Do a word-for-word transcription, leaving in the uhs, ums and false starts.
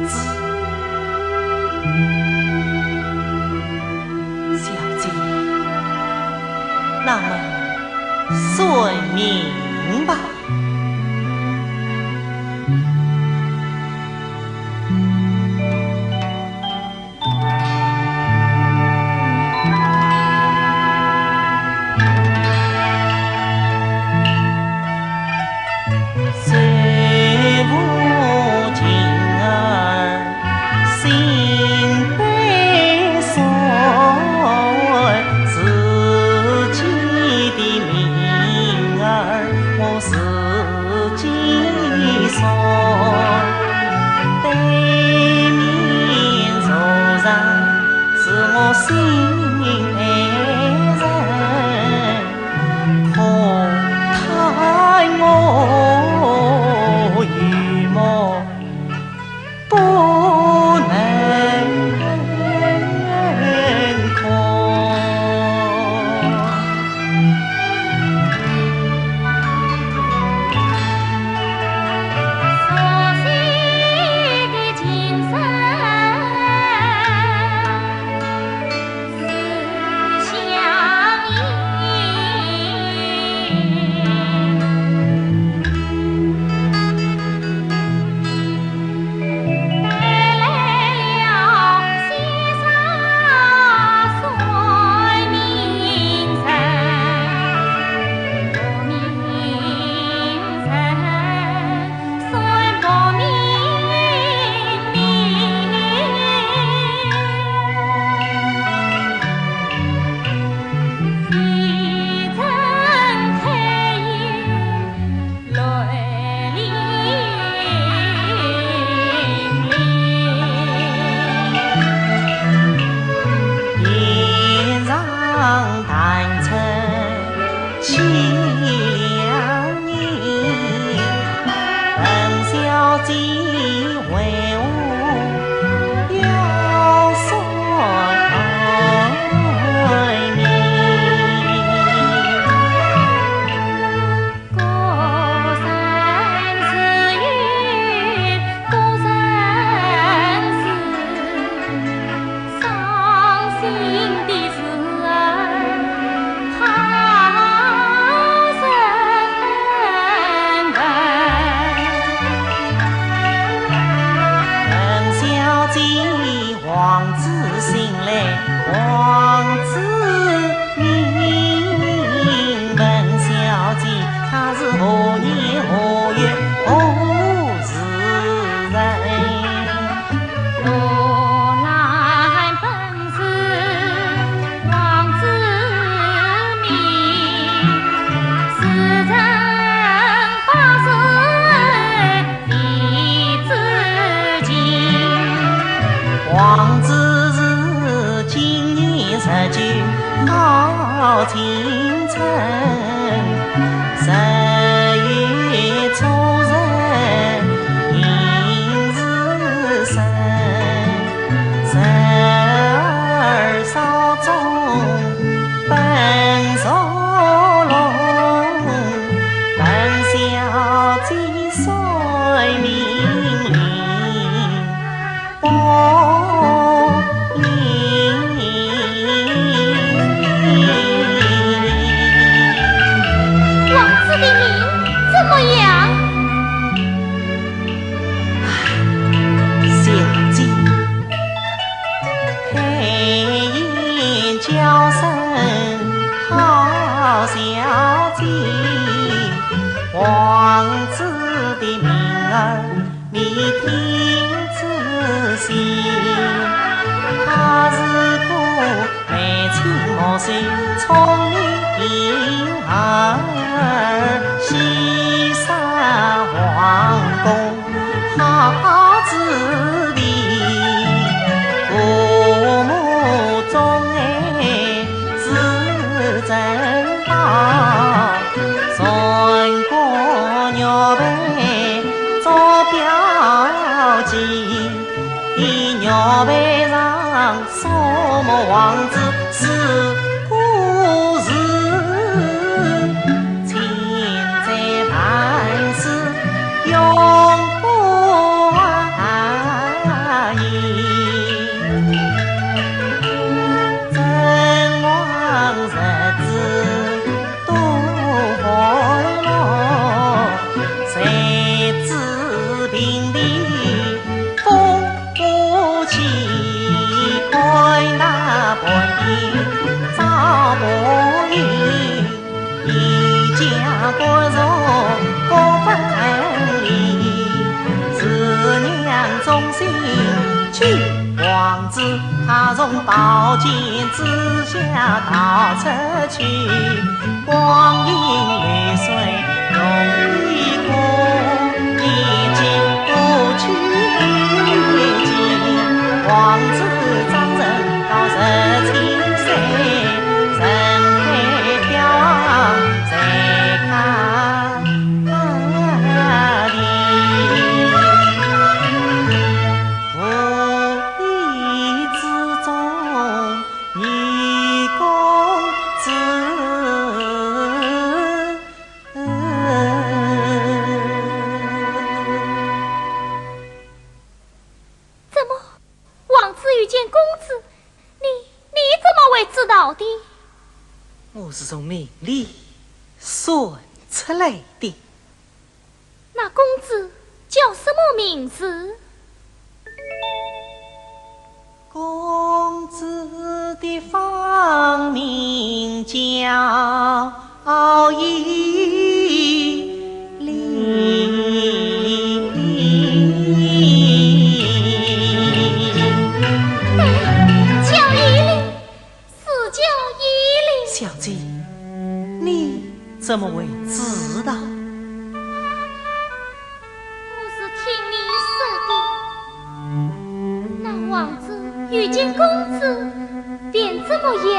子。小姐，那么算命吧。 王子的命怎么样？小姐，开言叫声好小姐，王子的名儿 你听仔细，他是个眉清目秀、聪明灵儿，喜上皇宫好子弟，父母钟爱是珍宝。 传个玉佩做表记，玉佩上数目王子字个字，千载万世永不忘。王子他从宝剑之下逃出去，光阴流水容易过，已经不去见。王子张成到十七岁，人海飘浪在他 无意之中，你公子。怎么，王子遇见公子？你，你怎么会知道的？我是从名里算出来的。 那公子叫什么名字？公子的芳名叫依林。哎，叫依林。 是叫依林。小姐，你怎么会知道？我是听你说的。那王子遇见公子，便怎么样？